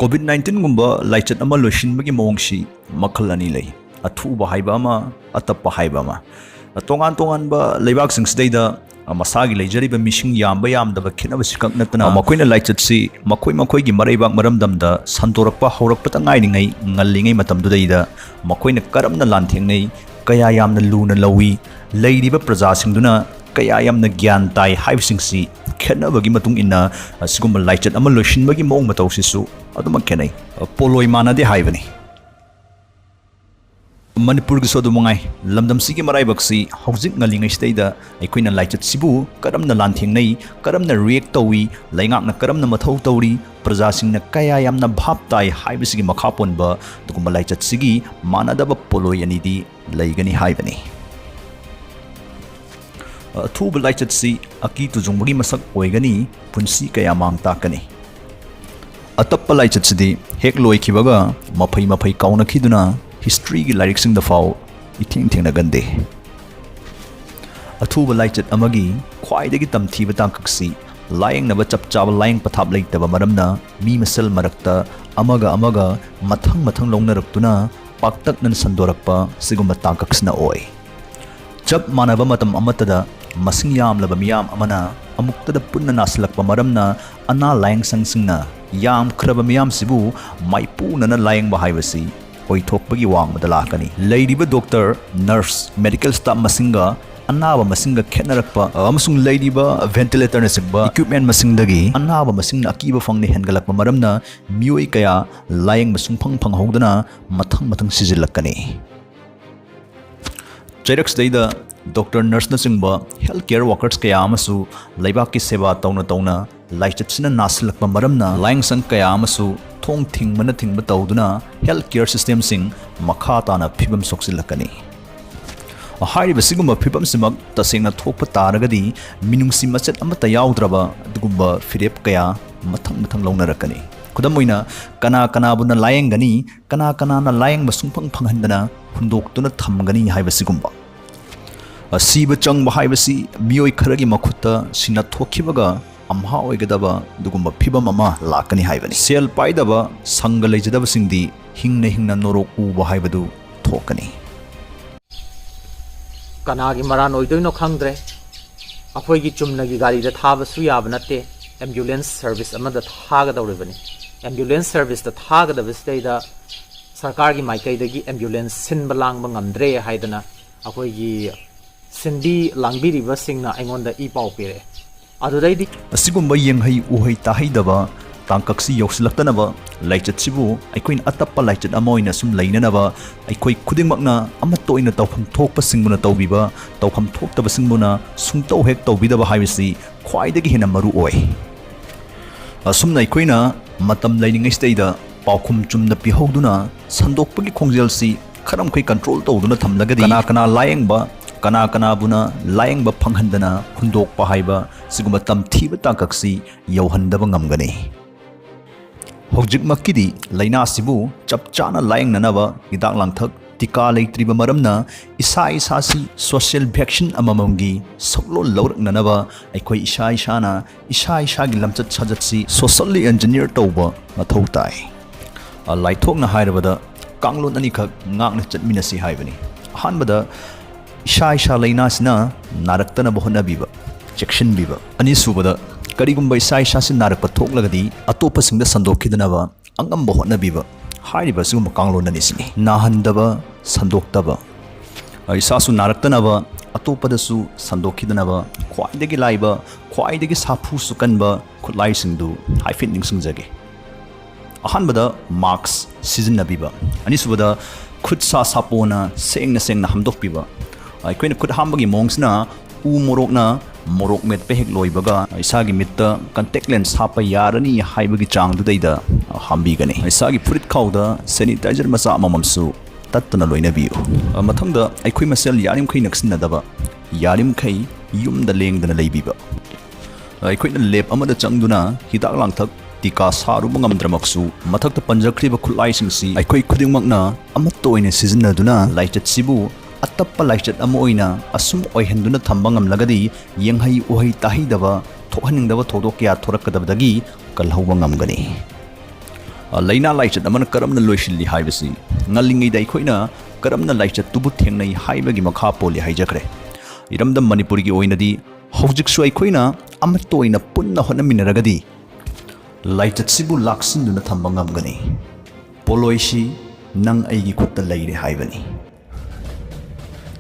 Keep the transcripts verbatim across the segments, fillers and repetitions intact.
COVID ꯅꯥꯏꯟꯇꯤꯟꯒꯨꯝꯕ ꯂꯥꯏꯆꯠ ꯑꯃ ꯂꯣꯏꯁꯤꯟꯕꯒꯤ ꯃꯑꯣꯡꯁꯤ ꯃꯈꯜ ꯑꯅꯤ ꯂꯩ, ꯑꯊꯨꯕ ꯍꯥꯏꯕ ꯑꯃ, ꯑꯇꯞꯄ ꯍꯥꯏꯕ ꯑꯃ꯫ ꯇꯣꯉꯥꯟ ꯇꯣꯉꯥꯟꯕ ꯂꯩꯕꯥꯛꯁꯤꯡꯁꯤꯗꯩꯗ ꯃꯁꯥꯒꯤ ꯂꯩꯖꯔꯤꯕ ꯃꯤꯁꯤꯡ ꯌꯥꯝꯕ ꯌꯥꯝꯗꯕ ꯈꯦꯠꯅꯕꯁꯤ ꯈꯛ ꯅꯠꯇꯅ, ꯃꯈꯣꯏꯅ ꯂꯥꯏꯆꯠꯁꯤ ꯃꯈꯣꯏ ꯃꯈꯣꯏꯒꯤ ꯃꯔꯩꯕꯥꯛ ꯃꯔꯝꯗꯝꯗ ꯁꯟꯗꯣꯔꯛꯄ ꯍꯧꯔꯛꯄꯇ ꯉꯥꯏꯔꯤꯉꯩ, ꯉꯜꯂꯤꯉꯩ ꯃꯇꯝꯗꯨꯗꯩꯗ ꯃꯈꯣꯏꯅ ꯀꯔꯝꯅ ꯂꯥꯟꯊꯦꯡꯅꯩ, ꯀꯌꯥ ꯌꯥꯝꯅ ꯂꯨꯅ ꯂꯧꯏ, ꯂꯩꯔꯤꯕ ꯄ꯭ꯔꯖꯥꯁꯤꯡꯗꯨꯅ ꯀꯌꯥ ꯌꯥꯝꯅ ꯒ꯭ꯌꯥꯟ ꯇꯥꯏ ꯍꯥꯏꯕꯁꯤꯡꯁꯤ ꯈꯦꯠꯅꯕꯒꯤ ꯃꯇꯨꯡ ꯏꯟꯅ ꯑꯁꯤꯒꯨꯝꯕ ꯂꯥꯏꯆꯠ ꯑꯃ ꯂꯣꯏꯁꯤꯟꯕꯒꯤ ꯃꯑꯣꯡ ꯃꯇꯧꯁꯤꯁꯨ ꯑꯗꯨꯃꯛ ꯈꯦꯠꯅꯩ꯫ ꯄꯣꯠꯂꯣꯏ ꯃꯥꯟꯅꯗꯦ ꯍꯥꯏꯕꯅꯤ꯫ ꯃꯅꯤꯄꯨꯔꯒꯤꯁꯨ ꯑꯗꯨ ꯃꯉꯥꯏ꯫ ꯂꯝꯗꯝꯁꯤꯒꯤ ꯃꯔꯥꯏꯕꯛꯁꯤ ꯍꯧꯖꯤꯛ ꯉꯜꯂꯤꯉꯩꯁꯤꯗꯩꯗ ꯑꯩꯈꯣꯏꯅ ꯂꯥꯏꯆꯠꯁꯤꯕꯨ ꯀꯔꯝꯅ ꯂꯥꯟꯊꯦꯡꯅꯩ, ꯀꯔꯝꯅ react ꯇꯧꯏ, ꯂꯩꯉꯥꯛꯅ ꯀꯔꯝꯅ ꯃꯊꯧ ꯇꯧꯔꯤ, ꯄ꯭ꯔꯖꯥꯁꯤꯡꯅ ꯀꯌꯥ ꯌꯥꯝꯅ ꯚꯥꯞ ꯇꯥꯏ ꯍꯥꯏꯕꯁꯤꯒꯤ ꯃꯈꯥ ꯄꯣꯟꯕ ꯑꯗꯨꯒꯨꯝꯕ ꯂꯥꯏꯆꯠꯁꯤꯒꯤ ꯃꯥꯟꯅꯗꯕ ꯄꯣꯠꯂꯣꯏ ꯑꯅꯤꯗꯤ ꯂꯩꯒꯅꯤ ꯍꯥꯏꯕꯅꯤ꯫ ꯑꯊꯨꯕ ꯂꯥꯏꯆꯠꯁꯤ ꯑꯀꯤ ꯇꯨꯖꯨꯡꯕꯒꯤ ꯃꯁꯛ ꯑꯣꯏꯒꯅꯤ, ꯄꯨꯟꯁꯤ ꯀꯌꯥ ꯃꯥꯡ ꯇꯥꯛꯀꯅꯤ꯫ ꯑꯇꯞꯄ ꯂꯥꯏꯆꯠꯁꯤꯗꯤ ꯍꯦꯛ ꯂꯣꯏꯈꯤꯕꯒ ꯃꯐꯩ ꯃꯐꯩ ꯀꯥꯎꯅꯈꯤꯗꯨꯅ historyꯒꯤ ꯂꯥꯏꯔꯤꯛꯁꯤꯡꯗ ꯐꯥꯎ ꯏꯊꯦꯡ ꯊꯦꯡꯅꯒꯟꯗꯦ꯫ ꯑꯊꯨꯕ ꯂꯥꯏꯆꯠ ꯑꯃꯒꯤ ꯈ꯭ꯋꯥꯏꯗꯒꯤ ꯇꯝꯊꯤꯕ ꯇꯥꯡꯀꯛꯁꯤ ꯂꯥꯌꯦꯡꯅꯕ ꯆꯞ ꯆꯥꯕ ꯂꯥꯌꯦꯡ ꯄꯊꯥꯞ ꯂꯩꯇꯕ ꯃꯔꯝꯅ ꯃꯤ ꯃꯁꯦꯜ ꯃꯔꯛꯇ ꯑꯃꯒ ꯑꯃꯒ ꯃꯊꯪ ꯃꯊꯪ ꯂꯧꯅꯔꯛꯇꯨꯅ ꯄꯥꯛꯇꯛꯅꯅ ꯁꯟꯗꯣꯔꯛꯄ ꯁꯤꯒꯨꯝꯕ ꯇꯥꯡꯀꯛꯁꯤꯅ ꯑꯣꯏ꯫ ꯆꯞ ꯃꯥꯟꯅꯕ ꯃꯇꯝ ꯑꯃꯠꯇꯗ ꯃꯁꯤꯡ ꯌꯥꯝꯂꯕ ꯃꯤꯌꯥꯝ ꯑꯃꯅ ꯑꯃꯨꯛꯇꯗ ꯄꯨꯟꯅ ꯅꯥꯁꯤꯜꯂꯛꯄ ꯃꯔꯝꯅ ꯑꯅꯥ ꯂꯥꯌꯦꯡꯁꯪꯁꯤꯡꯅ ꯌꯥꯝꯈ꯭ꯔꯕ ꯃꯤꯌꯥꯝꯁꯤꯕꯨ ꯃꯥꯏꯄꯨꯅꯅ ꯂꯥꯌꯦꯡꯕ ꯍꯥꯏꯕꯁꯤ ꯑꯣꯏꯊꯣꯛꯄꯒꯤ ꯋꯥꯡꯃꯗ ꯂꯥꯛꯀꯅꯤ꯫ ꯂꯩꯔꯤꯕ doctor, nurse, medical staff ꯃꯁꯤꯡꯒ ꯑꯅꯥꯕ ꯃꯁꯤꯡꯒ ꯈꯦꯠꯅꯔꯛꯄ ꯑꯃꯁꯨꯡ ꯂꯩꯔꯤꯕ ventilatorꯅꯆꯤꯡꯕ equipment ꯃꯁꯤꯡꯗꯒꯤ ꯑꯅꯥꯕ ꯃꯁꯤꯡꯅ ꯑꯀꯤꯕ ꯐꯪꯅ ꯍꯦꯟꯒꯠꯂꯛꯄ ꯃꯔꯝꯅ ꯃꯤꯑꯣꯏ ꯀꯌꯥ ꯂꯥꯌꯦꯡꯕ ꯁꯨꯡꯐꯪ ꯐꯪꯍꯧꯗꯅ ꯃꯊꯪ ꯃꯊꯪ ꯁꯤꯖꯤꯜꯂꯛꯀꯅꯤ꯫ ꯆꯩꯔꯛꯁꯤꯗꯩꯗ doctor, nurseꯅꯆꯤꯡꯕ health care workers ꯀꯌꯥ ꯑꯃꯁꯨ ꯂꯩꯕꯥꯛꯀꯤ ꯁꯦꯕꯥ ꯇꯧꯅ ꯇꯧꯅ ꯂꯥꯏꯆꯠꯁꯤꯅ ꯅꯥꯁꯤꯜꯂꯛꯄ ꯃꯔꯝꯅ ꯂꯥꯌꯦꯡꯁꯪ ꯀꯌꯥ ꯑꯃꯁꯨ ꯊꯣꯡ ꯊꯤꯡꯕꯅ ꯊꯤꯡꯕ ꯇꯧꯗꯨꯅ health care systemꯁꯤꯡ ꯃꯈꯥ ꯇꯥꯅ ꯐꯤꯕꯝ ꯁꯣꯛꯆꯤꯜꯂꯛꯀꯅꯤ꯫ ꯍꯥꯏꯔꯤꯕ ꯁꯤꯒꯨꯝꯕ ꯐꯤꯕꯝꯁꯤꯃꯛ ꯇꯁꯦꯡꯅ ꯊꯣꯛꯄ ꯇꯥꯔꯒꯗꯤ ꯃꯤꯅꯨꯡꯁꯤ ꯃꯆꯦꯠ ꯑꯃꯠꯇ ꯌꯥꯎꯗ꯭ꯔꯕ ꯑꯗꯨꯒꯨꯝꯕ ꯐꯤꯔꯦꯞ ꯀꯌꯥ ꯃꯊꯪ ꯃꯊꯪ ꯂꯧꯅꯔꯛꯀꯅꯤ꯫ ꯈꯨꯗꯝ ꯑꯣꯏꯅ, ꯀꯅꯥ ꯀꯅꯥꯕꯨꯅ ꯂꯥꯌꯦꯡꯒꯅꯤ, ꯀꯅꯥ ꯀꯅꯥꯅ ꯂꯥꯌꯦꯡꯕ ꯁꯨꯡꯐꯪ ꯐꯪꯍꯟꯗꯅ ꯍꯨꯟꯗꯣꯛꯇꯨꯅ ꯊꯝꯒꯅꯤ ꯍꯥꯏꯕꯁꯤꯒꯨꯝꯕ꯫ ꯁꯤꯕ ꯆꯪꯕ ꯍꯥꯏꯕꯁꯤ ꯃꯤꯑꯣꯏ ꯈꯔꯒꯤ ꯃꯈꯨꯠꯇ ꯁꯤꯅ ꯊꯣꯛꯈꯤꯕꯒ ꯑꯝꯍꯥ ꯑꯣꯏꯒꯗꯕ ꯑꯗꯨꯒꯨꯝꯕ ꯐꯤꯕꯝ ꯑꯃ ꯂꯥꯛꯀꯅꯤ ꯍꯥꯏꯕꯅꯤ꯫ ꯁꯦꯜ ꯄꯥꯏꯗꯕ, ꯁꯪꯒ ꯂꯩꯖꯗꯕꯁꯤꯡꯗꯤ ꯍꯤꯡꯅ ꯍꯤꯡꯅ ꯅꯣꯔꯣꯛ ꯎꯕ ꯍꯥꯏꯕꯗꯨ ꯊꯣꯛꯀꯅꯤ꯫ ꯀꯅꯥꯒꯤ ꯃꯔꯥꯟ ꯑꯣꯏꯗꯣꯏꯅꯣ ꯈꯪꯗ꯭ꯔꯦ꯫ ꯑꯩꯈꯣꯏꯒꯤ ꯆꯨꯝꯅꯒꯤ ꯒꯥꯔꯤꯗ ꯊꯥꯕꯁꯨ ꯌꯥꯕ ꯅꯠꯇꯦ, ꯑꯦꯝꯕꯨꯂꯦꯟꯁ ꯁꯔꯚꯤꯁ ꯑꯃꯗ ꯊꯥꯒꯗꯧꯔꯤꯕꯅꯤ꯫ ꯑꯦꯝꯕꯨꯂꯦꯟꯁ ꯁꯔꯚꯤꯁꯇ ꯊꯥꯒꯗꯕꯁꯤꯗꯩꯗ ꯁꯔꯀꯥꯔꯒꯤ ꯃꯥꯏꯀꯩꯗꯒꯤ ꯑꯦꯝꯕꯨꯂꯦꯟꯁ ꯁꯤꯟꯕ ꯂꯥꯡꯕ ꯉꯝꯗ꯭ꯔꯦ ꯍꯥꯏꯗꯅ ꯑꯩꯈꯣꯏꯒꯤ ꯁꯤꯟꯕꯤ ꯂꯥꯡꯕꯤꯔꯤꯕꯁꯤꯡꯅ ꯑꯩꯉꯣꯟꯗ ꯏ ꯄꯥꯎ ꯄꯤꯔꯛꯑꯦ꯫ ꯑꯗꯨꯗꯩꯗꯤ ꯑꯁꯤꯒꯨꯝꯕ ꯌꯦꯡꯍꯩ ꯎꯍꯩ ꯇꯥꯍꯩꯗꯕ ꯇꯥꯡꯀꯛꯁꯤ ꯌꯧꯁꯤꯜꯂꯛꯇꯅꯕ ꯂꯥꯏꯆꯠꯁꯤꯕꯨ ꯑꯩꯈꯣꯏꯅ ꯑꯇꯞꯄ ꯂꯥꯏꯆꯠ ꯑꯃ ꯑꯣꯏꯅ ꯁꯨꯝ ꯂꯩꯅꯅꯕ ꯑꯩꯈꯣꯏ ꯈꯨꯗꯤꯡꯃꯛꯅ ꯑꯃꯠꯇ ꯑꯣꯏꯅ ꯇꯧꯐꯝ ꯊꯣꯛꯄꯁꯤꯡꯕꯨꯅ ꯇꯧꯕꯤꯕ, ꯇꯧꯐꯝ ꯊꯣꯛꯇꯕꯁꯤꯡꯕꯨꯅ ꯁꯨꯡꯇꯧ ꯍꯦꯛ ꯇꯧꯕꯤꯗꯕ ꯍꯥꯏꯕꯁꯤ ꯈ꯭ꯋꯥꯏꯗꯒꯤ ꯍꯦꯟꯅ ꯃꯔꯨ ꯑꯣꯏ꯫ ꯑꯁꯨꯝꯅ ꯑꯩꯈꯣꯏꯅ ꯃꯇꯝ ꯂꯩꯔꯤꯉꯩꯁꯤꯗꯩꯗ ꯄꯥꯎꯈꯨꯝ ꯆꯨꯝꯅ ꯄꯤꯍꯧꯗꯨꯅ ꯁꯟꯗꯣꯛꯄꯒꯤ ꯈꯣꯡꯖꯦꯜꯁꯤ ꯈꯔ ꯃꯈꯩ ꯀꯟꯇ꯭ꯔꯣꯜ ꯇꯧꯗꯨꯅ ꯊꯝꯂꯒꯗꯤ ꯀꯅꯥ ꯀꯅꯥ ꯂꯥꯌꯦꯡꯕ, ꯀꯅꯥ ꯀꯅꯥꯕꯨꯅ ꯂꯥꯌꯦꯡꯕ ꯐꯪꯍꯟꯗꯅ ꯍꯨꯟꯗꯣꯛꯄ ꯍꯥꯏꯕ ꯁꯤꯒꯨꯝꯕ ꯇꯝꯊꯤꯕ ꯇꯥꯡꯀꯛꯁꯤ ꯌꯧꯍꯟꯗꯕ ꯉꯝꯒꯅꯤ꯫ ꯍꯧꯖꯤꯛꯃꯛꯀꯤꯗꯤ ꯂꯥꯏꯅꯥꯁꯤꯕꯨ ꯆꯞ ꯆꯥꯅ ꯂꯥꯌꯦꯡꯅꯅꯕ ꯍꯤꯗꯥꯛ ꯂꯥꯡꯊꯛ, ꯇꯤꯀꯥ ꯂꯩꯇ꯭ꯔꯤꯕ ꯃꯔꯝꯅ ꯏꯁꯥ ꯏꯁꯥꯁꯤ ꯁꯣꯁꯤꯌꯦꯜ ꯚꯦꯛꯁꯤꯟ ꯑꯃꯃꯝꯒꯤ ꯁꯛꯂꯣꯟ ꯂꯧꯔꯛꯅꯅꯕ ꯑꯩꯈꯣꯏ ꯏꯁꯥ ꯏꯁꯥꯅ ꯏꯁꯥ ꯏꯁꯥꯒꯤ ꯂꯝꯆꯠ ꯁꯥꯖꯠꯁꯤ ꯁꯣꯁꯤꯌꯦꯜꯂꯤ ꯏꯟꯖꯤꯅꯤꯌꯔ ꯇꯧꯕ ꯃꯊꯧ ꯇꯥꯏ꯫ ꯑ, ꯂꯥꯏꯊꯣꯛꯅ ꯍꯥꯏꯔꯕꯗ ꯀꯥꯡꯂꯣꯟ ꯑꯅꯤꯈꯛ ꯉꯥꯛꯅ ꯆꯠꯃꯤꯟꯅꯁꯤ ꯍꯥꯏꯕꯅꯤ꯫ ꯑꯍꯥꯟꯕꯗ, ꯏꯁꯥ ꯏꯁꯥ ꯂꯥꯏꯅꯥꯁꯤꯅ ꯅꯥꯔꯛꯇꯅꯕ ꯍꯣꯠꯅꯕꯤꯕ, ꯆꯦꯛꯁꯤꯟꯕꯤꯕ꯫ ꯑꯅꯤꯁꯨꯕꯗ, ꯀꯔꯤꯒꯨꯝꯕ ꯏꯁꯥ ꯏꯁꯥꯁꯤ ꯅꯥꯔꯛꯄ ꯊꯣꯛꯂꯒꯗꯤ ꯑꯇꯣꯞꯄꯁꯤꯡꯗ ꯁꯟꯗꯣꯛꯈꯤꯗꯅꯕ ꯑꯉꯝꯕ ꯍꯣꯠꯅꯕꯤꯕ꯫ ꯍꯥꯏꯔꯤꯕ ꯑꯁꯤꯒꯨꯝꯕ ꯀꯥꯡꯂꯣꯟ ꯑꯅꯤꯁꯤꯅꯤ꯫ ꯅꯥꯍꯟꯗꯕ, ꯁꯟꯗꯣꯛꯇꯕ꯫ ꯑ, ꯏꯁꯥꯁꯨ ꯅꯥꯔꯛꯇꯅꯕ, ꯑꯇꯣꯞꯄꯗꯁꯨ ꯁꯟꯗꯣꯛꯈꯤꯗꯅꯕ ꯈ꯭ꯋꯥꯏꯗꯒꯤ ꯂꯥꯏꯕ, ꯈ꯭ꯋꯥꯏꯗꯒꯤ ꯁꯥꯐꯨꯁꯨ ꯀꯟꯕ ꯈꯨꯠꯂꯥꯏꯁꯤꯡꯗꯨ ꯍꯥꯏꯐꯦꯠ ꯅꯤꯡꯁꯤꯡꯖꯒꯦ꯫ ꯑꯍꯥꯟꯕꯗ ꯃꯥꯛꯁ ꯁꯤꯖꯤꯟꯅꯕꯤꯕ, ꯑꯅꯤꯁꯨꯕꯗ ꯈꯨꯠ ꯁꯥ ꯁꯥꯄꯣꯟꯅ ꯁꯦꯡꯅ ꯁꯦꯡꯅ ꯍꯥꯝꯗꯣꯛꯄꯤꯕ꯫ ꯑꯩꯈꯣꯏꯅ ꯈꯨꯠ ꯍꯥꯝꯕꯒꯤ ꯃꯑꯣꯡꯁꯤꯅ ꯎ ꯃꯣꯔꯣꯛꯅ ꯃꯣꯔꯣꯛ ꯃꯦꯠꯄ ꯍꯦꯛ ꯂꯣꯏꯕꯒ ꯏꯁꯥꯒꯤ ꯃꯤꯠꯇ ꯀꯟꯇꯦꯛ ꯂꯦꯟꯁ ꯍꯥꯞꯄ ꯌꯥꯔꯅꯤ ꯍꯥꯏꯕꯒꯤ ꯆꯥꯡꯗꯨꯗꯩꯗ ꯍꯥꯝꯕꯤꯒꯅꯤ꯫ ꯏꯁꯥꯒꯤ ꯐꯨꯔꯤꯠ ꯈꯥꯎꯗ ꯁꯦꯅꯤꯇꯥꯏꯖꯔ ꯃꯆꯥ ꯑꯃꯃꯝꯁꯨ ꯇꯠꯇꯅ ꯂꯣꯏꯅꯕꯤꯌꯨ꯫ ꯃꯊꯪꯗ ꯑꯩꯈꯣꯏ ꯃꯁꯦꯜ ꯌꯥꯔꯤꯃꯈꯩ ꯅꯛꯁꯤꯟꯅꯗꯕ, ꯌꯥꯔꯤꯃꯈꯩ ꯌꯨꯝꯗ ꯂꯦꯡꯗꯅ ꯂꯩꯕꯤꯕ꯫ ꯑꯩꯈꯣꯏꯅ ꯂꯦꯞ ꯑꯃꯗ ꯆꯪꯗꯨꯅ ꯍꯤꯗꯥꯛ ꯂꯥꯡꯊꯛ ꯇꯤꯀꯥ ꯁꯥꯔꯨꯕ ꯉꯝꯗ꯭ꯔꯃꯛꯁꯨ, ꯃꯊꯛꯇ ꯄꯟꯖꯈ꯭ꯔꯤꯕ ꯈꯨꯠꯂꯥꯏꯁꯤꯡꯁꯤ ꯑꯩꯈꯣꯏ ꯈꯨꯗꯤꯡꯃꯛꯅ ꯑꯃꯠꯇ ꯑꯣꯏꯅ ꯁꯤꯖꯤꯟꯅꯗꯨꯅ ꯂꯥꯏꯆꯠꯁꯤꯕꯨ ꯑꯇꯞꯄ ꯂꯥꯏꯆꯠ ꯑꯃ ꯑꯣꯏꯅ ꯑꯁꯨꯝ ꯑꯣꯏꯍꯟꯗꯨꯅ ꯊꯝꯕ ꯉꯝꯂꯒꯗꯤ, ꯌꯦꯡꯍꯩ ꯎꯍꯩ ꯇꯥꯍꯩꯗꯕ, ꯊꯣꯛꯍꯟꯅꯤꯡꯗꯕ ꯊꯧꯗꯣꯛ ꯀꯌꯥ ꯊꯣꯔꯛꯀꯗꯕꯗꯒꯤ ꯀꯜꯍꯧꯕ ꯉꯝꯒꯅꯤ꯫ ꯑ, ꯂꯥꯏꯅꯥ ꯂꯥꯏꯆꯠ ꯑꯃꯅ ꯀꯔꯝꯅ ꯂꯣꯏꯁꯤꯜꯂꯤ ꯍꯥꯏꯕꯁꯤ ꯉꯜꯂꯤꯉꯩꯗ ꯑꯩꯈꯣꯏꯅ ꯀꯔꯝꯅ ꯂꯥꯏꯆꯠꯇꯨꯕꯨ ꯊꯦꯡꯅꯩ ꯍꯥꯏꯕꯒꯤ ꯃꯈꯥ ꯄꯣꯜꯂꯤ ꯍꯥꯏꯖꯈ꯭ꯔꯦ꯫ ꯏꯔꯝꯗꯝ ꯃꯅꯤꯄꯨꯔꯒꯤ ꯑꯣꯏꯅꯗꯤ ꯍꯧꯖꯤꯛꯁꯨ ꯑꯩꯈꯣꯏꯅ ꯑꯃꯠꯇ ꯑꯣꯏꯅ ꯄꯨꯟꯅ ꯍꯣꯠꯅꯃꯤꯟꯅꯔꯒꯗꯤ ꯂꯥꯏꯆꯠꯁꯤꯕꯨ ꯂꯥꯛꯁꯤꯟꯗꯨꯅ ꯊꯝꯕ ꯉꯝꯒꯅꯤ꯫ ꯄꯣꯠꯂꯣꯏꯁꯤ ꯅꯪ ꯑꯩꯒꯤ ꯈꯨꯠꯇ ꯂꯩꯔꯦ ꯍꯥꯏꯕꯅꯤ꯫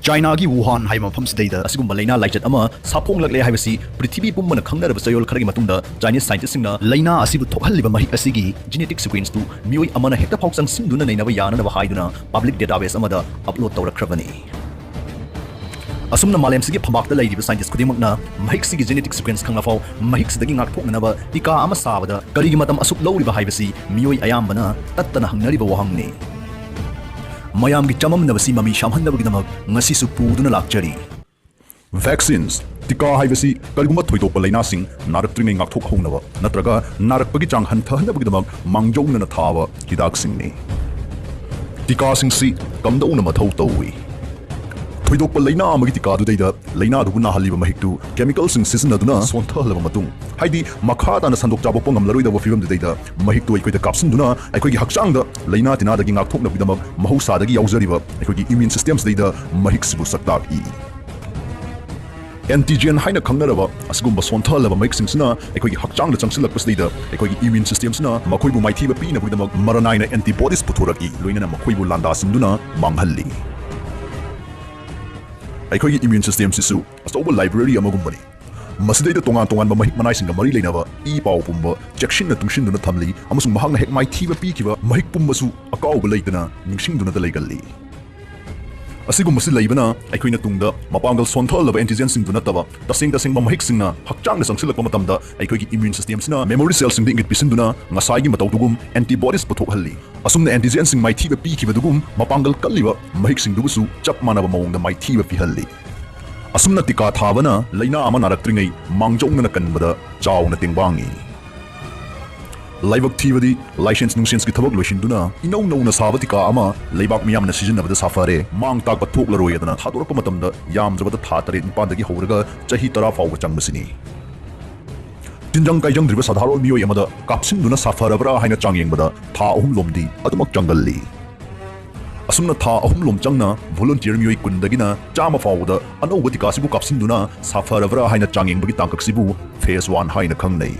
ꯆꯥꯏꯅꯥꯒꯤ ꯋꯨꯍꯥꯟ ꯍꯥꯏꯕ ꯃꯐꯝꯁꯤꯗꯩꯗ ꯑꯁꯤꯒꯨꯝꯕ ꯂꯥꯏꯅꯥ ꯂꯥꯏꯆꯠ ꯑꯃ ꯁꯥꯐꯣꯡꯂꯛꯂꯦ ꯍꯥꯏꯕꯁꯤ ꯄ꯭ꯔꯤꯊꯤꯕꯤ ꯄꯨꯝꯕꯅ ꯈꯪꯅꯔꯕ ꯆꯌꯣꯜ ꯈꯔꯒꯤ ꯃꯇꯨꯡꯗ Chinese scientistꯁꯤꯡꯅ ꯂꯥꯏꯅꯥ ꯑꯁꯤꯕꯨ ꯊꯣꯛꯍꯜꯂꯤꯕ ꯃꯍꯤꯛ ꯑꯁꯤꯒꯤ genetic sequenceꯇꯨ ꯃꯤꯑꯣꯏ ꯑꯃꯅ ꯍꯦꯛꯇ ꯐꯥꯎ ꯆꯪꯁꯤꯟꯗꯨꯅ ꯅꯩꯅꯕ ꯌꯥꯅꯅꯕ ꯍꯥꯏꯗꯨꯅ public database ꯑꯃꯗ upload ꯇꯧꯔꯛꯈ꯭ꯔꯕꯅꯤ꯫ ꯑꯁꯨꯝꯅ ꯃꯥꯂꯦꯝꯁꯤꯒꯤ ꯐꯝꯕꯥꯛꯇ ꯂꯩꯔꯤꯕ scientist ꯈꯨꯗꯤꯡꯃꯛꯅ ꯃꯍꯤꯛꯁꯤꯒꯤ genetic sequence ꯈꯪꯂꯐꯥꯎ ꯃꯍꯤꯛꯁꯤꯗꯒꯤ ꯉꯥꯛꯊꯣꯛꯅꯅꯕ ꯇꯤꯀꯥ ꯑꯃ ꯁꯥꯕꯗ ꯀꯔꯤꯒꯤ ꯃꯇꯝ ꯑꯁꯨꯛ ꯂꯧꯔꯤꯕ ꯍꯥꯏꯕꯁꯤ ꯃꯤꯑꯣꯏ ꯑꯌꯥꯝꯕꯅ ꯇꯠꯇꯅ ꯍꯪꯅꯔꯤꯕ ꯋꯥꯍꯪꯅꯤ꯫ ꯃꯌꯥꯝꯒꯤ ꯆꯃꯝꯅꯕꯁꯤ ꯃꯃꯤ ꯁꯥꯝꯍꯟꯅꯕꯒꯤꯗꯃꯛ ꯉꯁꯤꯁꯨ ꯄꯨꯗꯨꯅ ꯂꯥꯛꯆꯔꯤ꯫ Vaccines, ꯇꯤꯀꯥ ꯍꯥꯏꯕꯁꯤ ꯀꯔꯤꯒꯨꯝꯕ ꯊꯣꯏꯗꯣꯛꯄ ꯂꯥꯏꯅꯥꯁꯤꯡ ꯅꯥꯔꯛꯇ꯭ꯔꯤꯉꯩ ꯉꯥꯛꯊꯣꯛꯍꯧꯅꯕ ꯅꯠꯇ꯭ꯔꯒ ꯅꯥꯔꯛꯄꯒꯤ ꯆꯥꯡ ꯍꯟꯊꯍꯟꯅꯕꯒꯤꯗꯃꯛ ꯃꯥꯡꯖꯧꯅꯅ ꯊꯥꯕ ꯍꯤꯗꯥꯛꯁꯤꯡꯅꯤ꯫ ꯇꯤꯀꯥꯁꯤꯡꯁꯤ ꯀꯝꯗꯧꯅ ꯃꯊꯧ ꯇꯧꯏ? ꯊꯣꯏꯗꯣꯛꯄ ꯂꯥꯏꯅꯥ ꯑꯃꯒꯤ ꯇꯤꯀꯥꯗꯨꯗꯩꯗ ꯂꯥꯏꯅꯥꯗꯨꯕꯨ ꯅꯥꯍꯜꯂꯤꯕ ꯃꯍꯤꯛꯇꯨ chemicalꯁꯤꯡ ꯁꯤꯖꯤꯟꯅꯗꯨꯅ ꯁꯣꯟꯊꯍꯜꯂꯕ ꯃꯇꯨꯡ, ꯍꯥꯏꯗꯤ ꯃꯈꯥ ꯇꯥꯅ ꯁꯟꯗꯣꯛ ꯆꯥꯕꯣꯛꯄ ꯉꯝꯂꯔꯣꯏꯗꯕ ꯐꯤꯕꯝꯗꯨꯗꯩꯗ ꯃꯍꯤꯛꯇꯨ ꯑꯩꯈꯣꯏꯗ ꯀꯥꯞꯁꯤꯟꯗꯨꯅ ꯑꯩꯈꯣꯏꯒꯤ ꯍꯛꯆꯥꯡꯗ ꯂꯥꯏꯅꯥ ꯇꯤꯟꯅꯥꯗꯒꯤ ꯉꯥꯛꯊꯣꯛꯅꯕꯒꯤꯗꯃꯛ ꯃꯍꯧꯁꯥꯗꯒꯤ ꯌꯥꯎꯖꯔꯤꯕ ꯑꯩꯈꯣꯏꯒꯤ immune systemꯁꯤꯗꯩꯗ ꯃꯍꯤꯛꯁꯤꯕꯨ ꯁꯛꯇꯥꯛꯏ꯫ Antigen ꯍꯥꯏꯅ ꯈꯪꯅꯔꯕ ꯑꯁꯤꯒꯨꯝꯕ ꯁꯣꯟꯊꯍꯜꯂꯕ ꯃꯍꯤꯛꯁꯤꯡꯁꯤꯅ ꯑꯩꯈꯣꯏꯒꯤ ꯍꯛꯆꯥꯡꯗ ꯆꯪꯁꯤꯜꯂꯛꯄꯁꯤꯗꯩꯗ ꯑꯩꯈꯣꯏꯒꯤ immune systemꯁꯤꯅ ꯃꯈꯣꯏꯕꯨ ꯃꯥꯏꯊꯤꯕ ꯄꯤꯅꯕꯒꯤꯗꯃꯛ ꯃꯔꯥ ꯅꯥꯏꯅ antibodies ꯄꯨꯊꯣꯔꯛꯏ, ꯂꯣꯏꯅꯅ ꯃꯈꯣꯏꯕꯨ ꯂꯥꯟꯗꯥꯁꯤꯟꯗꯨꯅ ꯃꯥꯡꯍꯜꯂꯤ꯫ ꯑꯩꯈꯣꯏꯒꯤ immune systemꯁꯤꯁꯨ ꯑꯆꯧꯕ library ꯑꯃꯒꯨꯝꯕꯅꯤ꯫ ꯃꯁꯤꯗꯩꯗ ꯇꯣꯉꯥꯟ ꯇꯣꯉꯥꯟꯕ ꯃꯍꯤꯛ ꯃꯅꯥꯏꯁꯤꯡꯒ ꯃꯔꯤ ꯂꯩꯅꯕ ꯏ ꯄꯥꯎ ꯄꯨꯝꯕ ꯆꯦꯛꯁꯤꯟꯅ ꯇꯨꯡꯁꯤꯟꯗꯨꯅ ꯊꯝꯂꯤ, ꯑꯃꯁꯨꯡ ꯃꯍꯥꯛꯅ ꯍꯦꯛ ꯃꯥꯏꯊꯤꯕ ꯄꯤꯈꯤꯕ ꯃꯍꯤꯛ ꯄꯨꯝꯕꯁꯨ ꯑꯀꯥꯎꯕ ꯂꯩꯇꯅ ꯅꯤꯡꯁꯤꯡꯗꯨꯅꯇ ꯂꯩꯒꯜꯂꯤ꯫ ꯑꯁꯤꯒꯨꯝꯕꯁꯤ ꯂꯩꯕꯅ ꯑꯩꯈꯣꯏꯅ ꯇꯨꯡꯗ ꯃꯄꯥꯡꯒꯜ ꯁꯣꯟꯊꯍꯜꯂꯕ antigenꯁꯤꯡꯗꯨ ꯅꯠꯇꯕ ꯇꯁꯦꯡ ꯇꯁꯦꯡꯕ ꯃꯍꯤꯛꯁꯤꯡꯅ ꯍꯛꯆꯥꯡꯗ ꯆꯪꯁꯤꯜꯂꯛꯄ ꯃꯇꯝꯗ ꯑꯩꯈꯣꯏꯒꯤ immune systemꯁꯤꯅ memory cellꯁꯤꯡꯗ ꯏꯪꯒꯤꯠ ꯄꯤꯁꯤꯟꯗꯨꯅ ꯉꯁꯥꯏꯒꯤ ꯃꯇꯧꯗꯨꯒꯨꯝ antibodies ꯄꯨꯊꯣꯛꯍꯜꯂꯤ꯫ ꯑꯁꯨꯝꯅ antigenꯁꯤꯡ ꯃꯥꯏꯊꯤꯕ ꯄꯤꯈꯤꯕꯗꯨꯒꯨꯝ ꯃꯄꯥꯡꯒꯜ ꯀꯜꯂꯤꯕ ꯃꯍꯤꯛꯁꯤꯡꯗꯨꯕꯨꯁꯨ ꯆꯞ ꯃꯥꯟꯅꯕ ꯃꯑꯣꯡꯗ ꯃꯥꯏꯊꯤꯕ ꯄꯤꯍꯜꯂꯤ꯫ ꯑꯁꯨꯝꯅ ꯇꯤꯀꯥ ꯊꯥꯕꯅ ꯂꯥꯏꯅꯥ ꯑꯃ ꯅꯥꯔꯛꯇ꯭ꯔꯤꯉꯩ ꯃꯥꯡꯖꯧꯅꯅ ꯀꯟꯕꯗ ꯆꯥꯎꯅ ꯇꯦꯡꯕꯥꯡꯉꯤ꯫ ꯂꯥꯏꯕꯛ ꯊꯤꯕꯗꯤ, ꯂꯥꯏꯁꯦꯟꯁ ꯅꯨꯡꯁꯦꯟꯁꯀꯤ ꯊꯕꯛ ꯂꯣꯏꯁꯤꯟꯗꯨꯅ ꯏꯅꯧ ꯅꯧꯅ ꯁꯥꯕ ꯇꯤꯀꯥ ꯑꯃ ꯂꯩꯕꯥꯛ ꯃꯤꯌꯥꯝꯅ ꯁꯤꯖꯤꯟꯅꯕꯗ ꯁꯥꯐꯔꯦ, ꯃꯥꯡ ꯇꯥꯛꯄ ꯊꯣꯛꯂꯔꯣꯏ ꯑꯗꯨꯅ ꯊꯥꯗꯣꯔꯛꯄ ꯃꯇꯝꯗ ꯌꯥꯝꯗ꯭ꯔꯕꯗ ꯊꯥ ꯇꯔꯦꯠ ꯅꯤꯄꯥꯟꯗꯒꯤ ꯍꯧꯔꯒ ꯆꯍꯤ ꯇꯔꯥ ꯐꯥꯎꯕ ꯆꯪꯕꯁꯤꯅꯤ꯫ ꯇꯤꯟꯖꯪ ꯀꯥꯏꯖꯪꯗ꯭ꯔꯤꯕ ꯁꯥꯗꯥꯔꯣꯟ ꯃꯤꯑꯣꯏ ꯑꯃꯗ ꯀꯥꯞꯁꯤꯟꯗꯨꯅ ꯁꯥꯐꯔꯕ꯭ꯔꯥ ꯍꯥꯏꯅ ꯆꯥꯡꯌꯦꯡꯕꯗ ꯊꯥ ꯑꯍꯨꯝ ꯂꯣꯝꯗꯤ ꯑꯗꯨꯃꯛ ꯆꯪꯒꯜꯂꯤ꯫ ꯑꯁꯨꯝꯅ ꯊꯥ ꯑꯍꯨꯝ ꯂꯣꯝ ꯆꯪꯅ ꯚꯣꯂꯨꯟꯇꯤꯌꯔ ꯃꯤꯑꯣꯏ ꯀꯨꯟꯗꯒꯤꯅ ꯆꯥꯝꯃ ꯐꯥꯎꯕꯗ ꯑꯅꯧꯕ ꯇꯤꯀꯥꯁꯤꯕꯨ ꯀꯥꯞꯁꯤꯟꯗꯨꯅ ꯁꯥꯐꯔꯕ꯭ꯔꯥ ꯍꯥꯏꯅ ꯆꯥꯡꯌꯦꯡꯕꯒꯤ ꯇꯥꯡꯀꯛꯁꯤꯕꯨ phase one ꯍꯥꯏꯅ ꯈꯪꯅꯩ꯫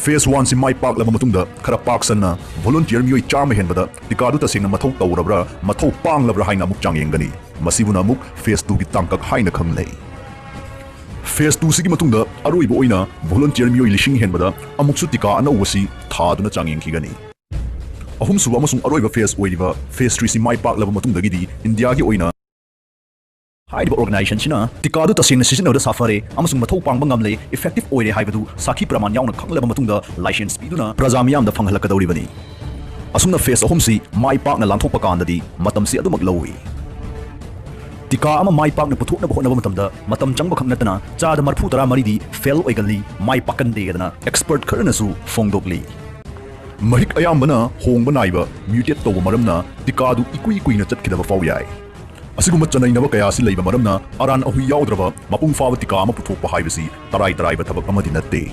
Phase one ꯁꯤ ꯃꯥꯏ ꯄꯥꯛꯂꯕ ꯃꯇꯨꯡꯗ ꯈꯔ ꯄꯥꯛ ꯁꯟꯅ ꯚꯣꯂꯨꯟꯇꯤꯌꯔ ꯃꯤꯑꯣꯏ ꯆꯥꯝꯃ ꯍꯦꯟꯕꯗ ꯇꯤꯀꯥꯗꯨ ꯇꯁꯦꯡꯅ ꯃꯊꯧ ꯇꯧꯔꯕ꯭ꯔꯥ, ꯃꯊꯧ ꯄꯥꯡꯂꯕ꯭ꯔꯥ ꯍꯥꯏꯅ ꯑꯃꯨꯛ ꯆꯥꯡꯌꯦꯡꯒꯅꯤ꯫ ꯃꯁꯤꯕꯨꯅ ꯑꯃꯨꯛ phase two ꯒꯤ ꯇꯥꯡꯀꯛ ꯍꯥꯏꯅ ꯈꯪꯅꯩ꯫ Phase two ꯁꯤꯒꯤ ꯃꯇꯨꯡꯗ ꯑꯔꯣꯏꯕ ꯑꯣꯏꯅ ꯚꯣꯂꯨꯟꯇꯤꯌꯔ ꯃꯤꯑꯣꯏ ꯂꯤꯁꯤꯡ ꯍꯦꯟꯕꯗ ꯑꯃꯨꯛꯁꯨ ꯇꯤꯀꯥ ꯑꯅꯧꯕꯁꯤ ꯊꯥꯗꯨꯅ ꯆꯥꯡꯌꯦꯡꯈꯤꯒꯅꯤ꯫ ꯑꯍꯨꯝꯁꯨꯕ ꯑꯃꯁꯨꯡ ꯑꯔꯣꯏꯕ phase ꯑꯣꯏꯔꯤꯕ phase three ꯁꯤ ꯃꯥꯏ ꯄꯥꯛꯂꯕ ꯃꯇꯨꯡꯗꯒꯤꯗꯤ ꯏꯟꯗꯤꯌꯥꯒꯤ ꯑꯣꯏꯅ ꯍꯥꯏꯔꯤꯕ organization ꯁꯤꯅ ꯇꯤꯀꯥꯗꯨ ꯇꯁꯦꯡꯅ ꯁꯤꯖꯤꯟꯅꯕꯗ ꯁꯥꯐꯔꯦ ꯑꯃꯁꯨꯡ ꯃꯊꯧ ꯄꯥꯡꯕ ꯉꯝꯂꯦ, effective ꯑꯣꯏꯔꯦ ꯍꯥꯏꯕꯗꯨ ꯁꯥꯈꯤ ꯄ꯭ꯔꯃꯥꯟ ꯌꯥꯎꯅ ꯈꯪꯂꯕ ꯃꯇꯨꯡꯗ ꯂꯥꯏꯁꯦꯟꯁ ꯄꯤꯗꯨꯅ ꯄ꯭ꯔꯖꯥ ꯃꯤꯌꯥꯝꯗ ꯐꯪꯍꯜꯂꯛꯀꯗꯧꯔꯤꯕꯅꯤ꯫ ꯑꯁꯨꯝꯅ phase ꯑꯍꯨꯝꯁꯤ ꯃꯥꯏ ꯄꯥꯛꯅ ꯂꯥꯟꯊꯣꯛꯄ ꯀꯥꯟꯗꯗꯤ ꯃꯇꯝꯁꯤ ꯑꯗꯨꯃꯛ ꯂꯧꯏ꯫ ꯇꯤꯀꯥ ꯑꯃ ꯃꯥꯏ ꯄꯥꯛꯅ ꯄꯨꯊꯣꯛꯅꯕ ꯍꯣꯠꯅꯕ ꯃꯇꯝꯗ ꯃꯇꯝ ꯆꯪꯕ ꯈꯛ ꯅꯠꯇꯅ ꯆꯥꯗ ꯃꯔꯤꯐꯨ ꯇꯔꯥ ꯃꯔꯤꯗꯤ fail ꯑꯣꯏꯒꯜꯂꯤ, ꯃꯥꯏ ꯄꯥꯛꯀꯟꯗꯦ ꯍꯥꯏꯗꯅ expert ꯈꯔꯅꯁꯨ ꯐꯣꯡꯗꯣꯛꯂꯤ꯫ ꯃꯍꯤꯛ ꯑꯌꯥꯝꯕꯅ ꯍꯣꯡꯕ ꯅꯥꯏꯕ, mutate ꯇꯧꯕ ꯃꯔꯝꯅ ꯇꯤꯀꯥꯗꯨ ꯏꯀꯨꯏ ꯀꯨꯏꯅ ꯆꯠꯈꯤꯗꯕ ꯐꯥꯎ ꯌꯥꯏ꯫ ꯑꯁꯤꯒꯨꯝꯕ ꯆꯅꯩꯅꯕ ꯀꯌꯥ ꯑꯁꯤ ꯂꯩꯕ ꯃꯔꯝꯅ ꯑꯔꯥꯟ ꯑꯍꯨꯏ ꯌꯥꯎꯗ꯭ꯔꯕ ꯃꯄꯨꯡ ꯐꯥꯕ ꯇꯤꯀꯥ ꯑꯃ ꯄꯨꯊꯣꯛꯄ ꯍꯥꯏꯕꯁꯤ ꯇꯔꯥꯏ ꯇꯔꯥꯏꯕ ꯊꯕꯛ ꯑꯃꯗꯤ ꯅꯠꯇꯦ꯫